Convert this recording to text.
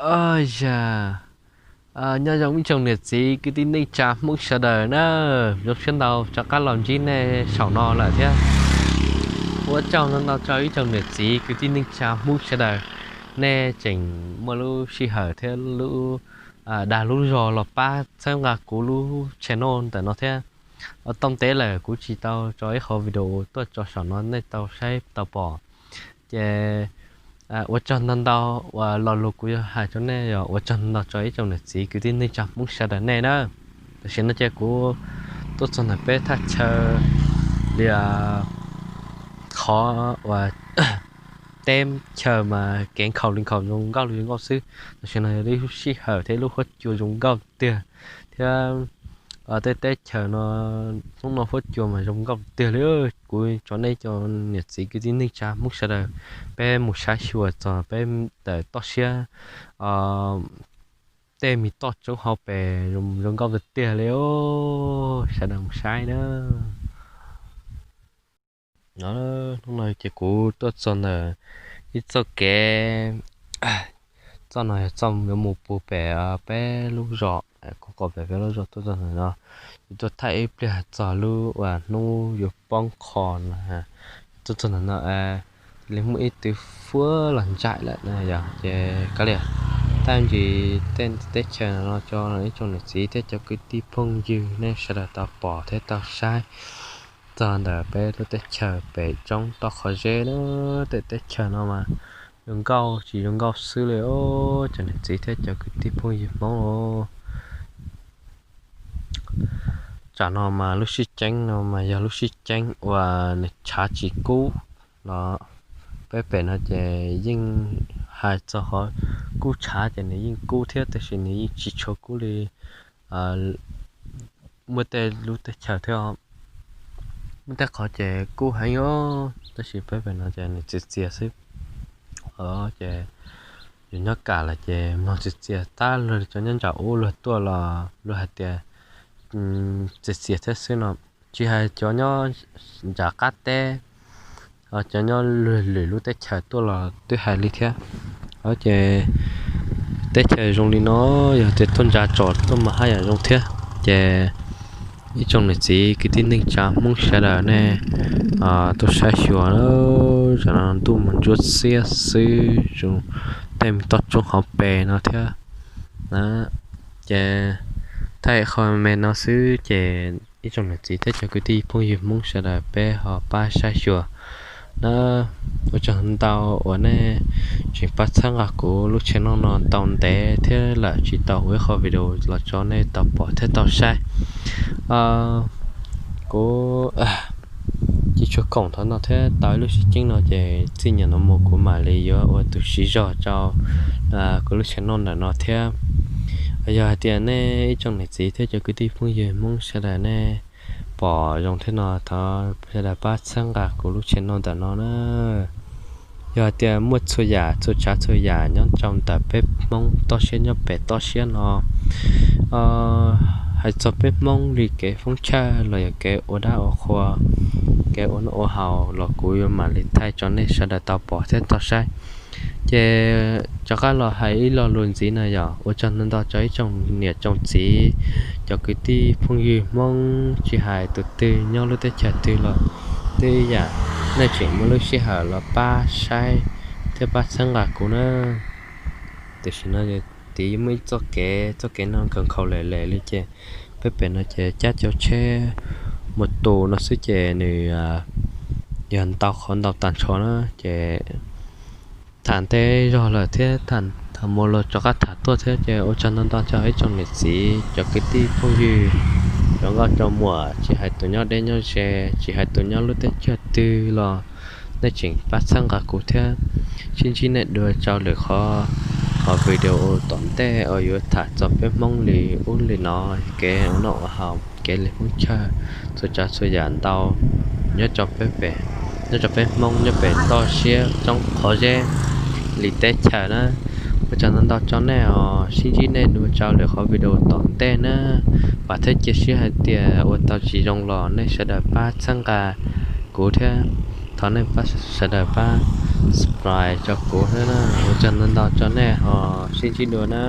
Oj yam, nyob zoo ib tsoom niam txiv kwv tij neej tsa Hmoob sawv daws na, zoo siab ntau rov qab los ntsib nej saum no lawm thiab. Ua tsaug ntau ntau rau ib tsoom niam txiv kwv tij neej tsa Hmoob sawv daws, nej tseem muaj lub sij hawm thiab lub dag lub zog los pab txhawb nqa kuv lub channel ntawm no thiab. Tau ntev lawm kuv tsis tau tso ib qho video tuaj tso saum no nej tau saib tau pom. Ces ua tsaug ntau ntau, uas lo lus kuv yuav hais rau nej yog ua tsaug ntau ntau rau ib tsoom niam txiv kwv tij neej tsa Hmoob sawv daws nej na. Tam sim no ces kuv tuaj txog ntawm peb thaj chaw li qhov uas teb chaw mas kev nkhaus li nkhaus zoo nkauj li zoo nkauj xwb. Tam sim no yog lub sij hawm thiab lub huab cua zoo nkauj tiag thiab. Tej teb chaws no hnub no huab cua mas zoo nkauj tiag li. Kuv tso nej cov niam txiv kwv tij neej tsa Hmoob sawv daws peb mus saib xyuas txog peb ntawm toj siab tej me toj roob hauv pes zoo nkauj tiag tiag li os. Sawv daws mus saib na. Hnub no ces kuv tuaj txog ntawm ib txoj kev, txoj no yog txoj yuav mus puag pem peb lub zos, kuv qhov pem peb lub zos tuaj txog ntawm no. Kuv tuaj thaij ib pliag txog lub uas hnub yuav poob qho no, tuaj txog ntawm no cia li muaj ib tug fuab los ntsais lawm na yog ces kav liam, thaij ntsis tej teb chaws no rau ib tsoom niam txiv thiab cov kwv tij phooj ywg nej sawv daws tau pom thiab tau saib txog ntawm peb lub teb chaws pem roob toj qhov zeb na. Tej teb chaws no mas zoo nkauj tsis zoo nkauj xwb li os cov niam txiv thiab cov kwv tij phooj ywg Hmoob os. Tsam no mas lub sij ceeb no mas yog lub sij ceeb uas nws tshav tsis kub los peb pem no ces yeej hais txog qhov kub tshav ces nws yeej kub thiab tab sis nws yeej tsis tshua kub li muaj tej lub teb chaws thiab. Muaj tej qhov ces kub heev os tab sis peb pem no ces nws txias txias xwb. Ces yus nyob kam lawm ces mloog txias txias tab luag cov nyob nram ub luag tuaj los luag hais tias txias txias thiab xwb no. Tsis hais cov nyob nram qab teb, cov nyob luag lwm lub teb chaws tuaj los twb hais li thiab. Ces teb chaws zoo li no yog tias tuaj ntsa tsom tuaj mas haj yam zoo thiab. Ces ib tsoom niam txiv kwv tij neej tsa Hmoob sawv daws nej tuaj saib xyuas, tam no ntuj mas ntsuab xiab xwb, zoo tej me toj roob hauv pes no thiab. Ces thaij qho me no xwb ces ib tsoom niam txiv thiab cov kwv tij phooj ywg Hmoob sawv daws peb ho pab saib xyuas na. Ua tsaug ntau uas nej tseem pab txhawb nqa kuv lub channel no tau ntev thiab lawm tsis tau ua ib qho video los tso nej tau pom thiab tau saib. Kuv cia tsuag koom thaum no thiab tau ib lub sij ceeb no ces txij nyam no mus kuv mam li yuav ua tus siv zog rau kuv lub channel ntawm no thiab. Yog hais tias nej ib tsoom niam txiv thiab cov kwv tij phooj ywg Hmoob sawv daws nej pom zoo thiab no thov sawv daws pab txhawb nqa kuv lub channel ntawm no na. Yog hais tias muaj txhua yam txhua tsav txhua yam nyob rau ntawm peb Hmoob toj siab nyob pem toj siab no, hais txog peb Hmoob li kev foob chawj los yog kev ua dab ua qhua, kev ua noj ua haus los kuv yuav mam li thaij rau nej sawv daws tau pom thiab tau saib. Ces rov qab los hais ib lo lus ntxiv no yog ua tsaug ntau ntau rau ib tsoom niam tsoom txiv, cov kwv tij phooj ywg Hmoob tsis hais tus twg nyob lub teb chaws twg los twb ib yam, nej tseem muaj lub sij hawm los pab saib thiab pab txhawb nqa kuv na. Tam sim no tid muaj ib txoj kev, txoj kev no nkhaus nkhaus lem lem li ces peb pem no ces cab cov tsheb mus tus no xwb ces nws yog ntau qhov ntau tag nrho na. Ces tham ntev zog lawm thiab tham mus los rov qab tham tuaj thiab ces ua tsaug ntau ntau rau ib tsoom niam txiv cov kwv tij phooj ywg, cov nkauj cov muam tsis hais tus nyob deb nyob ze, tsis hais tus nyob lub teb chaws twg los nej tseem pab txhawb nqa kuv thiab. Sib ntsib nej dua rau lwm qhov, qhov video tom ntej uas yuav tham txog peb Hmoob li ub li no, kev ua noj ua haus, kev li foob chawj, txhua tsav txhua yam ntau nyob rau peb pem, nyob rau peb Hmoob nyob pem toj siab roob qhov zeb li teb chaws na. Ua tsaug ntau ntau rau nej os, sib ntsib nej dua rau lwm qhov video tom ntej na. Vam thiab cia siab hais tias ua tau tsis zoo los nej sawv daws pab txhawb nqa kuv thiab. Thov nej pab sawv daws pab subscribe rau kuv thiab na. Ua tsaug ntau ntau rau nej, ho sib ntsib dua na.